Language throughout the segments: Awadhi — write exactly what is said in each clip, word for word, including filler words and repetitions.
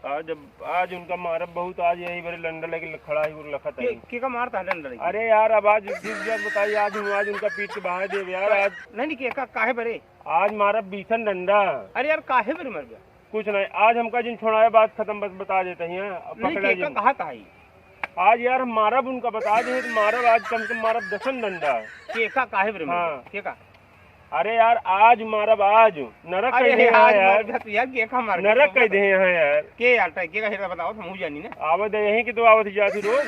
आज, अब आज उनका मारब बहुत, आज यही बरे डंडा लेके खड़ा ही लखत है। के, के का मारता है डंडा लेके? अरे यार, अब आज जिस बात बताई, आज हम आज उनका पीट के बहाय देब यार। का-, आज नहीं, नहीं, के का, काहे बरे? आज मारब बीसन डंडा। अरे यार, काहे बरे मर गया? कुछ नहीं, आज हमका जिन छोड़ाए, बात खत्म, बस बता देते हैं, अब नहीं, पकड़ा के का जिन। कहा था ही? आज यार हम मारब उनका, बता दे तो मारब, आज कम से कम मारब दसन डंडा। के का, काहे बरे मर गया? हाँ। के का? अरे यार, आज मारब, आज नरक अरे कह दे यार, यार। मर गया तू यार, के का मार गया? नरक कह दे हैं यार। के यार, तय के का हेरा बताओ, हम जानी ना। आवत है यहीं कि तो आवत जाती रोज।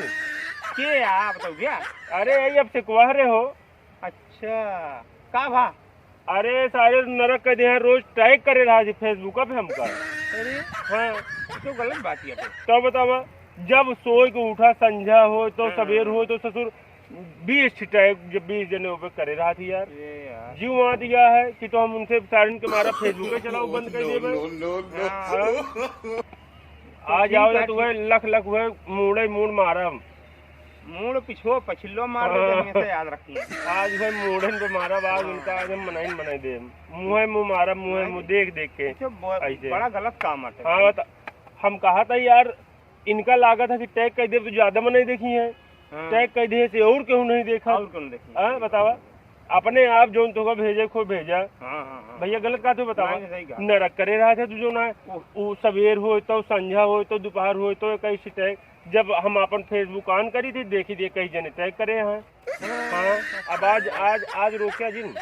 के यार, बताओ भैया। अरे यही अब से कुआरे हो। अच्छा, का भा? अरे सारे नरक कह दे हैं, रोज टैग करे रहा जी Facebook पे हमका। अरे, हाँ। तो गलत बात है फिर। तो बतावा, जब सोए के उठा, संझा हो तो हाँ। सवेर हो तो ससुर बीस ठे टैग, जब बीस जने ओपे करे रहा थी यार। ये यार। जीव वहाँ दिया है कि तो हम उनसे सारन के मारा Facebook पे चलाओ बंद कर देबे। No, no, no, no। हाँ। आ जाओ तो ठीक है, तो वह लख लख हुए, मूड़े मूड़ मारा हम। मूड़ पिछो पछिल्लो मार दे, हाँ। हमेशा याद रखिए। आज वह मूड़न पे मारा, आज हाँ। उनका आज हम मनाइन बनाई दे। मुँहे मुँह मारा, मुँहे नहीं। मुँह देख देख के। अच्छा, ब-, ऐसे। बड़ा गलत काम है। हाँ, बता, हम कहा था यार, इनका लागत है कि टैग कह दे तो ज्यादा मनाई देखी है। हाँ। टैग कह दे से और केहू नहीं देखा। और केहू नहीं देखी। हाँ, बतावा। अपने आप जौन तोहका भेजे को भेजा। हाँ, हाँ, हाँ। भैया गलत कहा तू बतावा। नहीं, सही कहा। नरक करे रहा था तू जो ना, ओह। उ सवेर हो तो संझा हो तो दोपहर हो तो कैसी टैग, जब हम अपन Facebook on करी थी, देखी थी कई जने टैग करे हैं। हाँ, अब आज, आज, आज रोक्या जिन।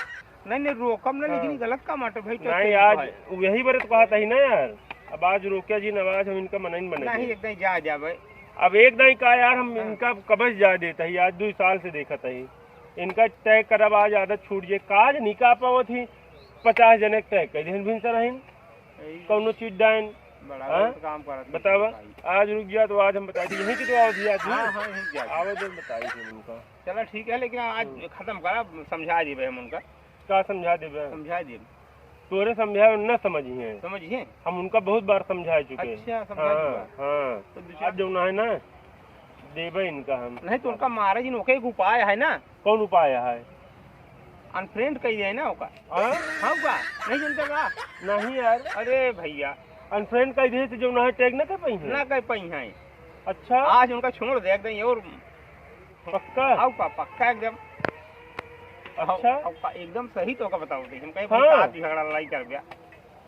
नहीं, नहीं, रोकम ना, लेकिन हाँ। गलत काम आटे भाई, तो नहीं, सही आज भाई। यही बार तो कहा था ही ना यार। अब आज रोक्या जिन, अब आज हम इनका मनाइन बने नहीं, थे। एकदम जा, जा भाई। अब एक दाई का यार, हम हाँ। इनका कबस जा देता ही, आज दो साल से देखत ही। इनका टैग करब, आज आदत छूट जे, काज नहीं का पावत ही, पचास जने के टैग कर देहन भिनसर हइन, यही कौनो चीज डाइन। बड़ा हाँ? गलत काम करत है बतावा, भाई। आज रुक गया तो आज हम बताई दी, यहीं की तो आवत ही आज हाँ, ही। हाँ, यहीं की आज। आवत जब बताई थी उनका। चला ठीक है, लेकिन आज हम्म। खत्म करा, समझा देबे हम उनका। का समझा देबे? समझा देबे। तोरे समझाए न समझिए। समझिए? हम उनका बहुत बार समझा चुके हैं। अच्छा, समझा हाँ, चुका। हाँ। तो दूसरा आज जौन है ना, देबे इनका हम। नहीं तो उनका मारे जिन ओके एक उपाय है ना। कौन उपाय है? Unfriend कह दिया है ना ओका। हाँ? हाँ का? नहीं जानते का? नहीं यार। अरे भैया। Unfriend कह दिए तो जौन है टैग ना कर पाई है? ना कर पाई है। अच्छा। आज उनका छोड़ दे एकदम और पक्का? आओ का, पक्का एकदम। अच्छा। आओ, आओ का, एकदम सही तो का बताओ दे। हम कहीं हाँ। बात झगड़ा लड़ाई कर गया।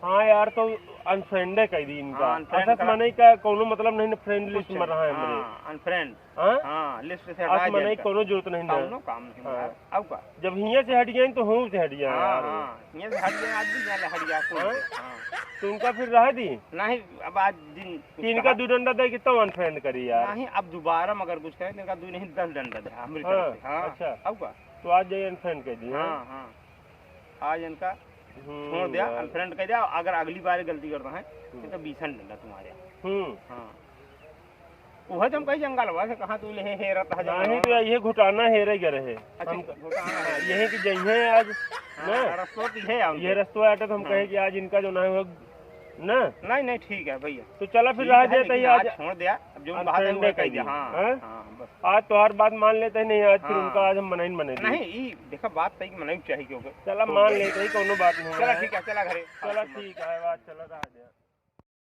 हाँ यार, तो unfriend कह दी इनका। हाँ, unfriend असस करा। मने का कोनो मतलब नहीं ना, friend list कुछ में नहीं। रहा है हमरे। हाँ, unfriend। हाँ? हाँ, list से हटा अस दिया मने इनका। कोनो जरूरत नहीं ना। कौनो काम नहीं हाँ। यार। आओ का? जब हियाँ से हट गए तो हूँ से हट गया हाँ, यार। हाँ, हियाँ से हट गए, आज भी जाले हट गया, कौन हाँ? से? हाँ। तो उनका फिर रह दी? नहीं, अब आज दिन कुछ कि इनका कहा। दो डंडा दे के तब unfriend करी यार। नहीं, अब दोबारा मगर कुछ करे, इनका दो नहीं, दस डंडा दे, हमरी हाँ, तरफ से। हाँ, अच्छा। आओ का? तो आज जाइए unfriend कर दी, हाँ, हाँ? हाँ। आज इनका हम्म, छोड़ दिया, यार। Unfriend कर दिया। अगर अगली बार गलती करता है, हम्म। तो बीसन डंडा तुम्हारे। हम्म। हाँ। वह तो हम कहीं जंगल हुआ से कहाँ तू ले हेरत है नहीं, जंगल तो में। ये घुटाना हेरे गए रहे। अच्छा, हम घुटाना है। यही कि जइहे आज, हाँ, ना? रस्तो की है यार ये उनके। रस्तो आटे तो हम हाँ। कहे कि आज इनका जो ना हो, ना? नहीं, नहीं, ठीक है भैया। तो चला फिर ठीक रह है, जाता ही लेकिन आज आज छोड़ दिया, अब जो बात है unfriend वो कर कह दिया। दिया। हाँ, हाँ? हाँ, बस। आज तोहार बात मान लेते ही नहीं, आज फिर हाँ। उनका आज हम मनाइन मनाइन। नहीं, ई देखा बात सही कि मनाइन चाहिए क्योंकि चला तो मान भाई लेते ही, कोनो बात नहीं चला है। ठीक है, चला घरे। चला ठीक है, आज चला रह गया।